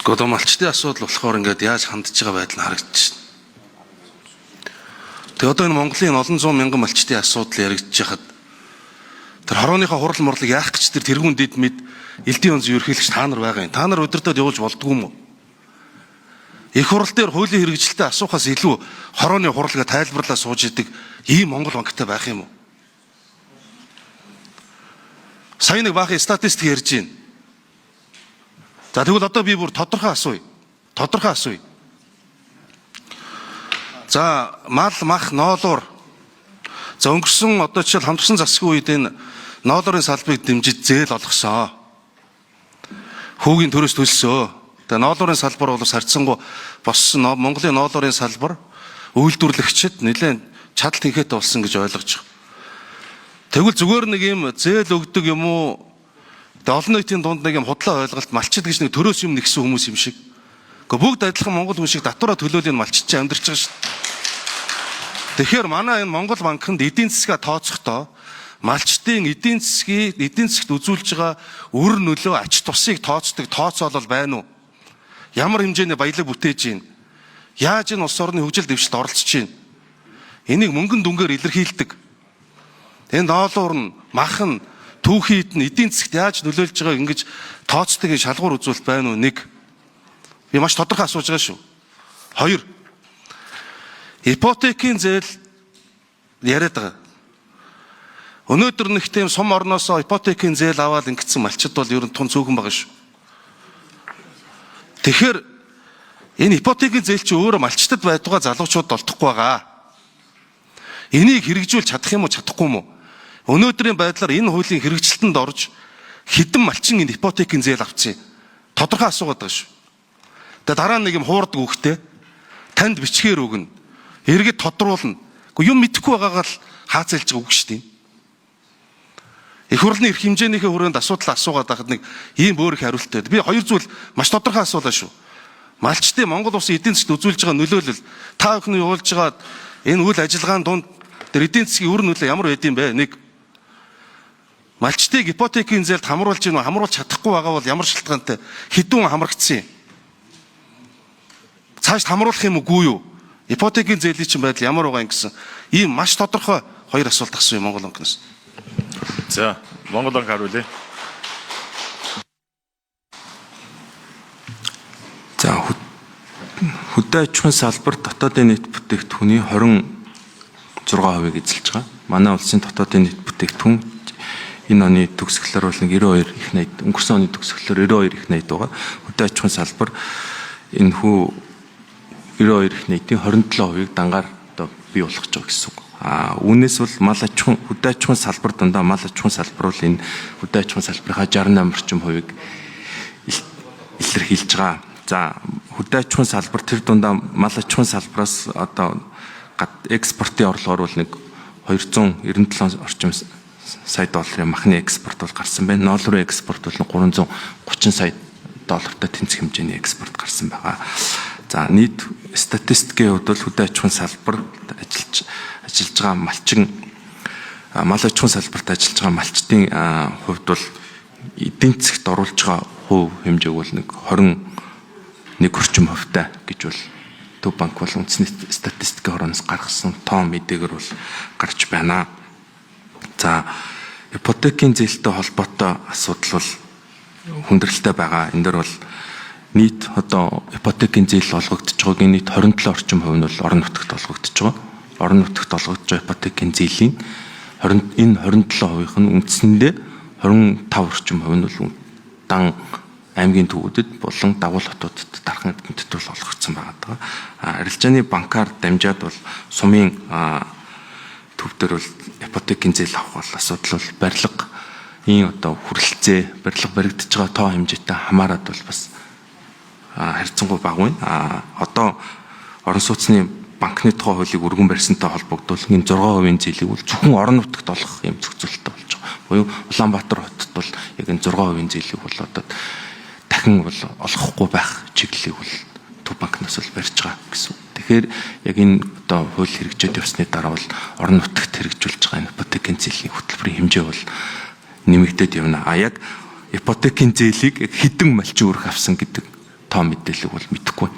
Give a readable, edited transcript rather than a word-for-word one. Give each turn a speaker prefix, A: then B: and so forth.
A: Гэхдээ малчдын асуудал болохоор ингээд яаж хандж байгаа байдал нь харагдаж байна. Тэгээ одоо энэ Монголын олон зуун мянган малчдын асуудал яригдж хахад тэр хорооныхоо хурал мурлыг яах гэж тэр тэргүүн дэд мэд элдийн онц ерөнхийлөгч та нар байгаа юм. Та нар удирдаад явуулж болдгоо юм уу? Их хурал дээр хуулийн хэрэгжилтэд асуухаас илүү хорооны хурлага тайлбарлаа сууж идэг ийм Монгол банктай байх юм уу? Сая нэг баахан статистик ярьж байна. За, тэгвэл одоо би бүр тодорхой асууя. Тодорхой асууя. За, мал, мах, ноолуур. За, өнгөрсөн одоо жишээл хамтсан засгийн үед энэ ноолуурын салбарыг дэмжиж зээл олгосон. Хүүгийн төрөөс төлсөө. Тэгээ ноолуурын салбар бол сарцсангу боссон. Монголын ноолуурын салбар үйлдвэрлэгчид нэлээд чадал тэнхээтэй болсон гэж ойлгож байгаа. Тэгвэл зүгээр нэг юм зээл өгдөг юм уу? Тэгээ олон нийтийн дунд нэг юм худлаа ойлголт, малчид гэж нэг төрөөс юм нэгсэн хүмүүс юм шиг. Гэхдээ бүгд адилхан монгол хүн шиг татвараа төлөөлөл нь малчид чинь амьдарч байгаа шүү дээ. Тэгэхээр манай энэ Монгол банкнд эдийн засгаа тооцохдоо малчдын эдийн засгийг, эдийн засгт үзүүлж байгаа үр нөлөө, ач тусыг тооцдог тооцоолол байна уу? Ямар хэмжээний баялаг бүтээж байна? Яаж энэ улс орны хөгжил дэвшилд оролцож байна? Энийг мөнгөн дүнгээр илэрхийлдэг. Энэ ноолуур нь, мах нь, түүхийд нь эдийн засгт яаж нөлөөлж байгааг ингэж тооцдог шалгуур үзүүлэлт байна уу? Нэг. Би маш тодорхой асууж байгаа шүү. Хоёр. Ипотекийн зээл яриад байгаа. Өнөөдөр нэг тийм сум орноосоо ипотекийн зээл аваад ингэсэн малчид бол ер нь тун цөөхөн байгаа шүү. Тэгэхээр энэ ипотекийн зээл чи өөрөө малчтад байдгаа залуучууд олдохгүй байгаа. Энийг хэрэгжүүлж чадах юм уу, чадахгүй юм уу? Өнөөдрийн байдлаар энэ хуулийн хэрэгжилтэнд орж хэдэн малчин энэ ипотекийн зээл авсан юм? Тодорхой асуугаад байгаа шүү. Тэгээ дараа нь нэг юм хуурдаг үгтэй танд бичгээр өгнө. Иргэд тодруулна. Гэхдээ юм мэдэхгүй байгаагаа л хаацалж байгаа үг шүү дээ. Их хурлын эрх хэмжээнийхээ хүрээнд асуудал асуугаад байхад нэг ийм өөр их хариулттай. Би хоёр зүйл маш тодорхой асуулаа шүү. Малчдын Монгол улсын эдийн засгт үзүүлж байгаа нөлөөлөл, та бүхний явуулж байгаа энэ үйл ажиллагааны дунд тэр эдийн засгийн үр нөлөө ямар байд юм бэ? Нэг. Малчдыг ипотекийн зээлд хамруулж гинүү, хамруулж чадахгүй байгаа бол ямар шалтгаантай, хэдэн хүн хамрагдсан юм? Цааш хамруулах юм уугүй юу? Ипотекийн зээлийн чинь байдал ямар байгаа юм гэсэн ийм маш тодорхой хоёр асуулт асууя Монгол банкнаас.
B: За, Монгол банк хариулъя.
C: За, хөдөө аж ахуйн салбар дотоодын нийт бүтээгдэхүүний 26%-ийг эзэлж байгаа. Манай улсын дотоодын нийт бүтээгдэхүүн энэ оны төгсгөлөөр бол 92 их 80, өнгөрсөн оны төгсгөлөөр 92 их 80 байгаа. Хөдөө аж ахуйн салбар энэ хүү 92 их 80-ийн 27%-ийг дангаар одоо бий болгож байгаа гэсэн үг. А үүнээс бол мал аж ахуйн, хөдөө аж ахуйн салбар дундаа мал аж ахуйн салбар бол энэ хөдөө аж ахуйн салбарынхаа 68 орчим хувийг илэрхийлж байгаа. За, хөдөө аж ахуйн салбар тэр дундаа мал аж ахуйн салбараас одоо экспортын орлогоор бол нэг 297 орчим сая долларын махны экспорт бол гарсан байна. Ноол руу экспорт бол 330 сая доллартай тэнцэх хэмжээний экспорт гарсан байгаа. За, нийт статистикийн хувьд бол хөдөө аж ахуйн салбар ажиллаж байгаа малчин, мал аж ахуйн салбарт ажиллаж байгаа малчдын хувьд бол эдийн засгт оруулж байгаа хувь хэмжээг бол нэг 21 орчим хувьтай гэж бол Төв банк бол үндэсний статистикийн хорооноос гаргасан тоо мэдээгээр бол гарч байна. За, ипотекийн зээлтэй холбоотой асуудал бол хүндрэлтэй байгаа. Энэ дээр бол нийт одоо ипотекийн зээл олгогдож байгаагийн нийт 27 орчим хувь нь бол орон нутагт олгогдож байгаа. Орон нутагт олгогдож байгаа ипотекийн зээлийн 20, энэ 27%-ийнх нь үндсэндээ 25 орчим хувь нь бол дан аймгийн төвүүдэд болон дагуул хотуудад дархан эрдэмтэд бол олгогдсон байгаа даа. Арилжааны банкар дамжаад бол сумын төв дээр бол ипотекийн зээл авах бол асуудал бол барилга ийм одоо хүрэлцээ, барилга баригдаж байгаа тоо хэмжээтэй хамаарат бол бас харьцангуй бага байна. Одоо орон сууцны банкны тухай хуулийг өргөн барьсантай холбогдвол энэ 6% зээлийг бол зөвхөн орон нутагт олгох юм зохицуулттай болж байгаа. Буюу Улаанбаатар хотод бол яг энэ 6% зээлийг бол одоо дахин бол олгохгүй байх чиглэлийг бол Төв банкнаас бол барьж байгаа гэсэн. Тэгэхээр яг энэ одоо хууль хэрэгжээд явсны дараа бол орон нутагт хэрэгжүүлж байгаа энэ ипотекийн зээлийн хөтөлбөрийн хэмжээ бол нэмэгдээд явна. А яг ипотекийн зээлийг хэдэн малчин өрх авсан гэдэг тоо мэдээллийг бол мэдэхгүй.